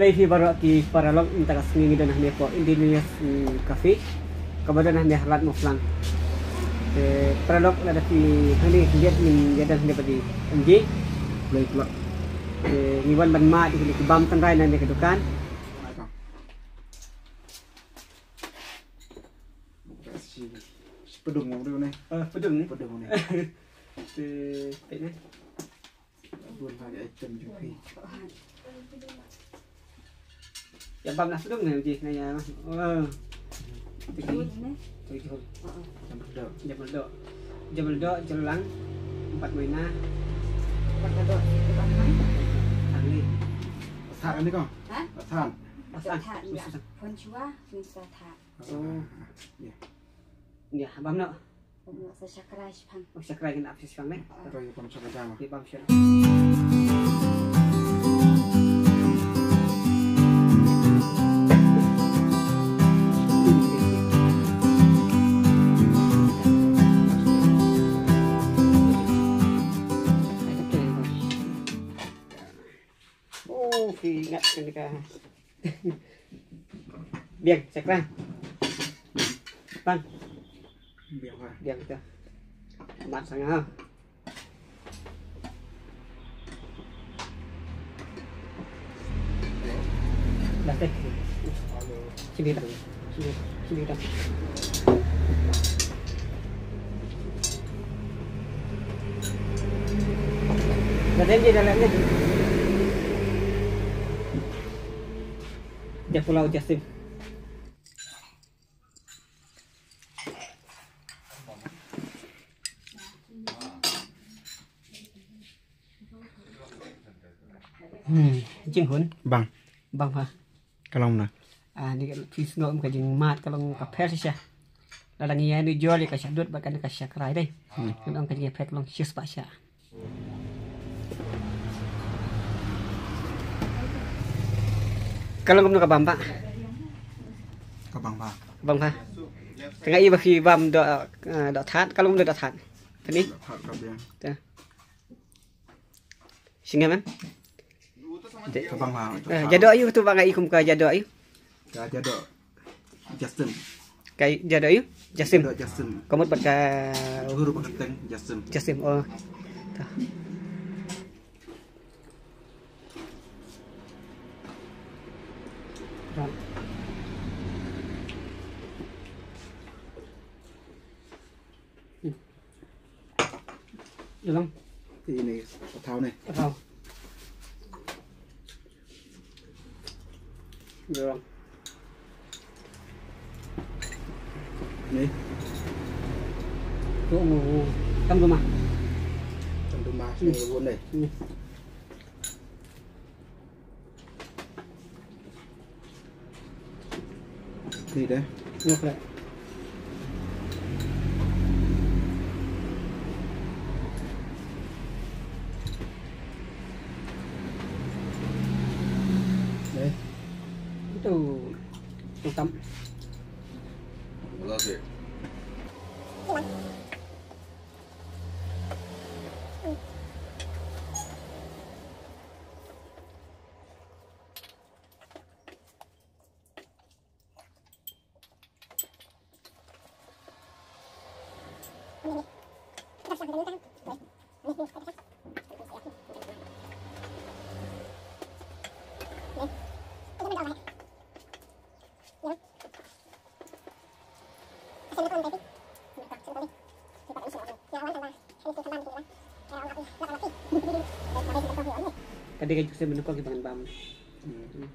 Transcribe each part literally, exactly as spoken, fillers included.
Te phi baroh ki paralok, mynta ka sngi ngi don hangne hapoh Indigenous, mm, Cafe kaba don hangne ha Lad Mawphlang. Te paralok, lada phi hangne khyndiat ngin ïa don hangne bad i M J. Te ngi wan ban mad ïa kine ki bam tynrai na kane ka dukan. Pdung ne? Ah, pdung ne? Pdung ne. Te, te ne? Bun ha ka item jong phi. Ïa bam na pdung ne, ji, na ïa. Oh. Te ki. Te ki. Jambal doh. Jambal doh. Jambal doh, jambal lang. Empat maina. Empat doh. Empat maina. Tang ni. Asar ni kong? Ha? Asar. Asar. Asar. Phun chua, phun sa tha. Oh. Ïa. Ïa, bam noh. Bam noh sa shakrai shipang. Oh, shakrai kine ap shipang ne. Ro ïa bam shakrai jama. Ïa bam shakrai. Oh, phi ngat kane ka. Biang, shakrai. Bang. Biang, ha. Biang tu. Mat sangat. Dah teh. Sini dah. Sini, sini dah. Dah teh, dah teh. Dia pulau Jasim. Hmm, jinghun. Bang. Bang ha. Ka long na. Ah, ni ka phi sngew ka jingmad ka long ka pher shisha. Lada ngi ïa ni jol ïa ka shadut bad ka shakrai dei. Hmm. Ka long ka jingpher ka long shispah sha. Ka long kumno ka bam ba? Ka bam ba. Bam ba. Tengah i ba phi bam doh, eh, doh that, ka long kumno doh that? Pynï. Doh that ka biang. Ta. Singam em? Ka bang ha. Eh, jadoh aïu tu ba nga i kum ka jadoh aïu? Ka jadoh Jasim. Ka jadoh aïu? Jasim. Jadoh Jasim. Ka mut bad ka dur ba ka teng Jasim. Jasim, oh. Ta. Ïa lang. Te ine ka thaw ne. Ka thaw. Ïa lang. Ne. Tu mo tam duma. Tam duma ne won ne. Hmm. Ni deh. Ngok leh. Deh. Itu. Itu tam. Wala sih. Ka dei ka jingkhuslai mynta ki ban bam. Hmm.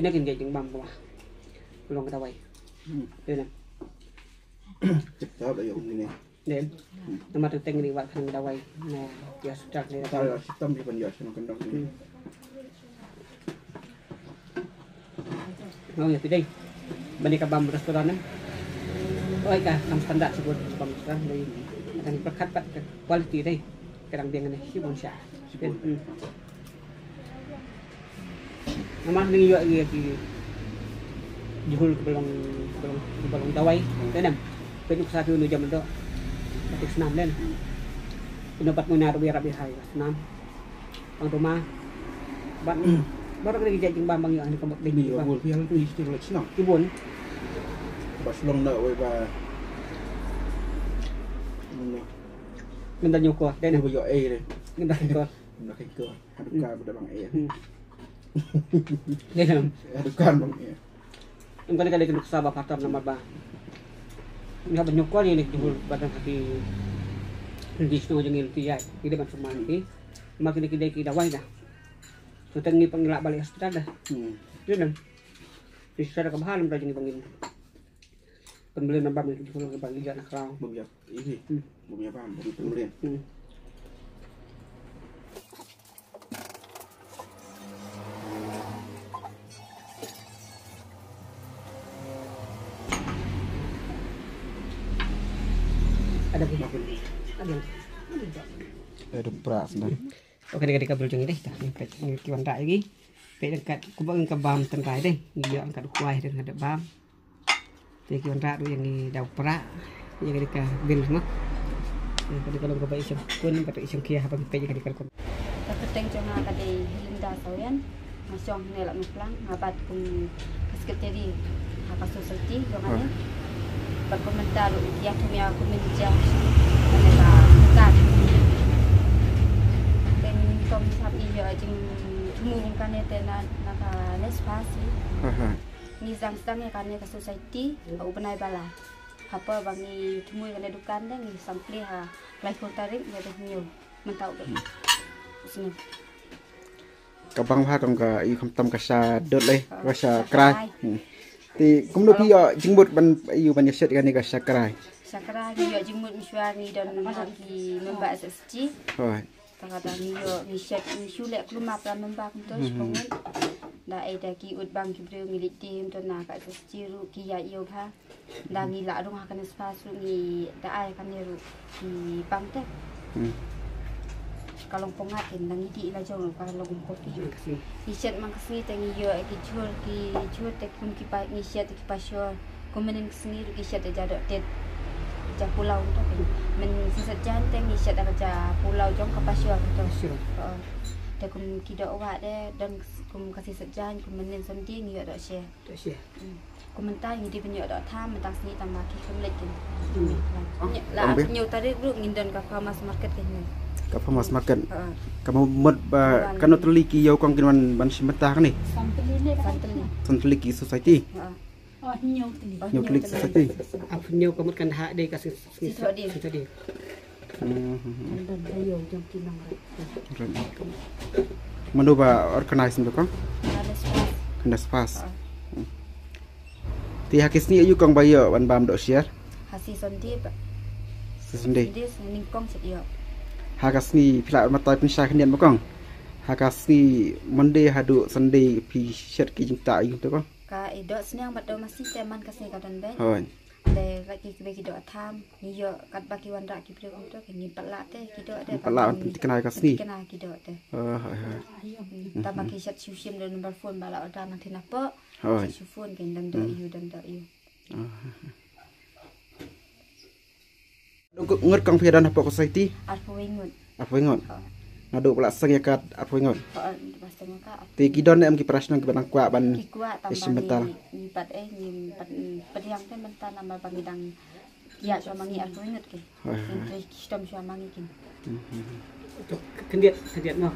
Kine kin jait jingbam ba long kata wai. Hmm. Kine. Cep cep la ïoh kine. Namar teng teng ngi wad khang dawai na ïa hospital ne. Hospital, hospital ki ban ïa shnong kandang. Ong ïa phi dei ban ïa ka bam restaurant ne. Oi ka kam standard shibun bam restaurant dei. Ka dang pyrkhat pat ka quality dei. Ka dang biang ne shibun sha. Shibun. Namar ngi ïoh ïa ki jhur ki ba long, ki ba long, ki ba long dawai. Te nem. Peit nuksa phi, unu jam doh. Ka tik snam len. Unu pat muna ruh ïarap ïa hai snam. Bang ruma. Bad baroh ki jait jingbam bang ïoh ni ka mut dei. Ni ka bam. Bun phi hal tu isti lek snam. Ki bun. Ba shlong na wei ba. Ngin da nyuko. Dei nem. Ba ïoh ei dei. Ngin da nyuko. Ngin da nyuko. Haduh ka ba da bang ei. Dei nem. Haduh ka bang ei. Em, ka dei ka dei ka nuksa ba phatom namar ba ngi hap ban nyngkong ïa ki jhur ba dang ha ki, ki shnong jong ngi lynti ïa ngi dei ban sumar ki. Namar kine ki dei ki dawai da. Tang ngi pat ngi lah ban leit hospital da. Hmm. Dei nang. Ki shisha da ka bha lem da jong ngi ba ngin pynbylli na bam ïa ki jhur ba ngi ïa na kraw. Bam ïa. Ih. Hmm. Bam ïa bam, bam ïa pynbylli. Hmm. Ada lagi. Ada lagi. Ada beras dah. Okey, dei ka briew jong ngi dei. Tah, ngi peit, ngi ki wanrah ïa ki. Peit ryngkat, kumba ngi ka bam tynrai dei. Ngi ïoh ryngkat u kwai dei, ryngkat u bam. Te ki wanrah ruh ïa ngi da u prah. Ïa ka dei ka bil mo. Ïa ka dei ka long kaba i shongkun bad i shongkhia haba ngi peit ïa ka dei ka long. Ka kyrteng jong nga ka dei Linda Sawian. Nga shong hangne Lad Mawphlang, nga bat kum ka secretary ha ka society jong nga ne. Bad kum mynta ruh ïa kum ïa kum mynta. Kane ka kat. Te nyngkong sap ïa jingthmu kane te na, na ka NESFAS. Ngi sdang sdang ïa kane ka society ha u bnai ba lai. Hapoh ba ngi thmu ïa kane dukan te ngi sdang plie ha laiphew tarik ngi dei hynñiew mynta u dei. Snem. Ka bang bha kong ka ïu khamtam ka sha dud lei, ka sha krai. Hmm. Te kumno phi ïoh jingmut ban ïu ban ïa shet kane ka sha krai? Sha krai ngi ïoh jingmut mynshuwa ngi don ha ki member S S G. Hooid. Tang kata ngi ïoh ngi shet ngi shu leh klum ma para member kumto shibun. Da ai da ki ut bang ki briew ngi leit tim to na ka S S G ruh ki ïa ïoh bha. Da ngi lah rung ha kane spa ruh ngi da ai kane ruh ki bang te. Hmm. Ka long pyngat kin da ngi dih la jong ruh ka long kopi. Ngi shet man ka sngi te ngi ïoh ki jhur ki jhur te kum ki pa ngi shet ki pa shor. Kum mynnin ka sngi ruh ki shet da ja doh tet. Ja pulao to. Myn sisat jan te ngi shet da ka ja pulao jong ka pa shor to. Shor. Oh. Te kum ki doh wah de don kum ka sisat jan kum mynnin Sunday ngi ïoh doh she. Doh she. Hmm. Kum mynta ngi dei ban ïoh doh tham mynta sngi tang ba ki kham leit kin. Hmm. La hynñiew tarik ruh ngin don ka farmers market kin. Ka farmers market. Ha. Ka mut ba kano tylli ki ïew kong kin wan ban shim bynta kane? San tylli. San tylli ki society. Ha. Oh, hynñiew tylli. Hynñiew tylli ki society. Ap hynñiew ka mut kan ha dei ka si, si, si, si, si. Hmm, hmm, hmm. Kan don ka ïew jong ki nongrep. Right. Mano ba organize ïa ka? Ka NESFAS. NESFAS. Ha. Hmm. Te ha ki sngi aïu kong ba ïoh ban bam doh syiar? Ha sngi Sunday ba. Sngi Sunday. Sngi Sunday nyngkong shet ïoh. Ha ka sngi phi lah ban batai pynshai khyndiat mo kong? Ha ka sngi Monday haduh Sunday phi shet ki jingtah aïu to kong? Ka i doh sniang bad doh masi te man ka sngi ka don beit. Hooid. Te ka ki kiba ki doh tham ngi ïoh katba ki wanrah ki briew kumto ki ngi pat lah te ki doh te. Pat lah ban pynthikna ka sngi. Pynthikna ki doh te. Oh, hooid, hooid. Tang ba ki shet shu shim da number phone ba la order nangtei napoh. Hooid. Shu phone kin don doh ïu don doh ïu. Oh. Ngut kong phi don hapoh ka society? Arphew ngut. Arphew ngut. Oh. Naduh ba la seng ïa kat arphew ngut. Oh, ba seng ïa kat. Te ki don em ki para shnong kiba dang kwah ban. Ki kwah tang ba ngi, ngi pat eh ngi pat, mm, pdiang te mynta namar ba ngi dang ïa shuwa ma ngi arphew ngut ki. Hooid, hooid. Ngi trei ki shitom shuwa ma ngi kin. Hmm, hmm, hmm. Khyndiat, khyndiat mo.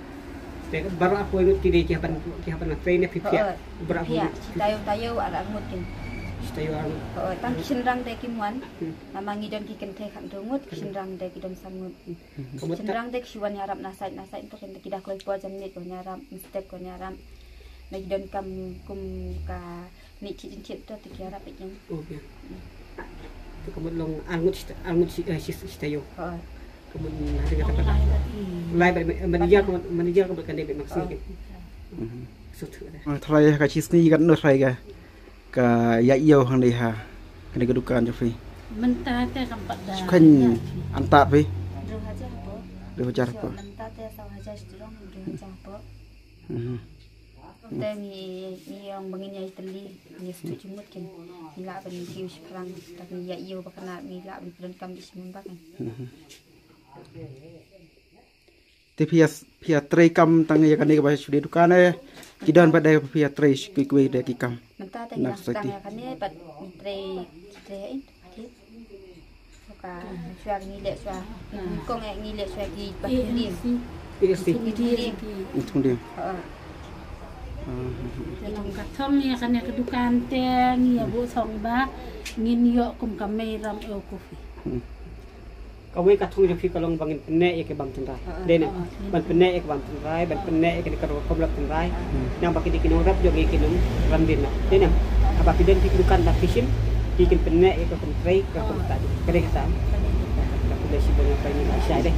Te baroh arphew ngut ki dei ki hap ban, ki hap ban trei ne phi phiah. Hooid. Baroh arphew ngut. Phi taïew taïew arngut kin. Taïew arngut. Hooid, tang ki shynrang te kim wan. Hmm. Namar ngi don ki kynthei khathynriew ngut, ki shynrang te ki don san ngut. Hmm. Shynrang te ki shu wan ïarap na site na site to kin ki da kloi por janmiet ko wan ïarap, mynstep ko wan ïarap. Na ki don kam kum ka Ni ki jingtip to te ki ïarap ïa ki. Okay. Ka mut long arngut shita, arngut shi, eh, shi, shita yo. Ka mut na ringa ta ka. Lai ba manager ka mut, manager ka mut ka dei ba maksi. Mhm. So tu dah. Tharai ka chisni kan no tharai ka. Ka ïa ïoh hangne ha kane ka dukan jong phi. Mynta te kam pat da. Shukan anta phi. Dua hajar po. Dua hajar po. Mynta te saw hajar shiteng, dua hajar po. Mhm. Te ngi, ngi ong ba ngin ïa tylli, ngi stu jingmut kin. Ngi lah ban kiew shiphrang, tak ngi ïa ïoh ba kane ngi lah ban pyndonkam bad shi member kin. Mhm. Te phi ïa, phi ïa trei kam tang ïa kane kaba shu dei dukan eh. Ki don pat de phi ïa trei shu kiwei de ki kam. Mynta te ngi dang sdang ïa kane bad ngi trei, ngi trei eh. Ka shuwa ngi leh shuwa. Ngi kong eh ngi leh shuwa ki ba ki ding. Ki ding. Ngi thung ding. Ha. Ngi long ka thong ïa kane ka dukan te ngi ïa buh thong ba ngin ïoh kum ka mei ram eh coffee. Hmm. Kawei ka thong jong phi ka long ba ngin pynneh ïa ki bam tynrai. Dei ne? Ban pynneh ïa ki bam tynrai, ban pynneh ïa ki ka rukom lap tynrai. Nang ba ki dei ki nongrep jong ngi ki nongran dien na. Dei ne? Haba phi don phi ki dukan ba phi shim, phi kin pynneh ïa ka kum trei ka kum ta. Ka dei kata. Ka dei shi bang apa ini ba shai dei.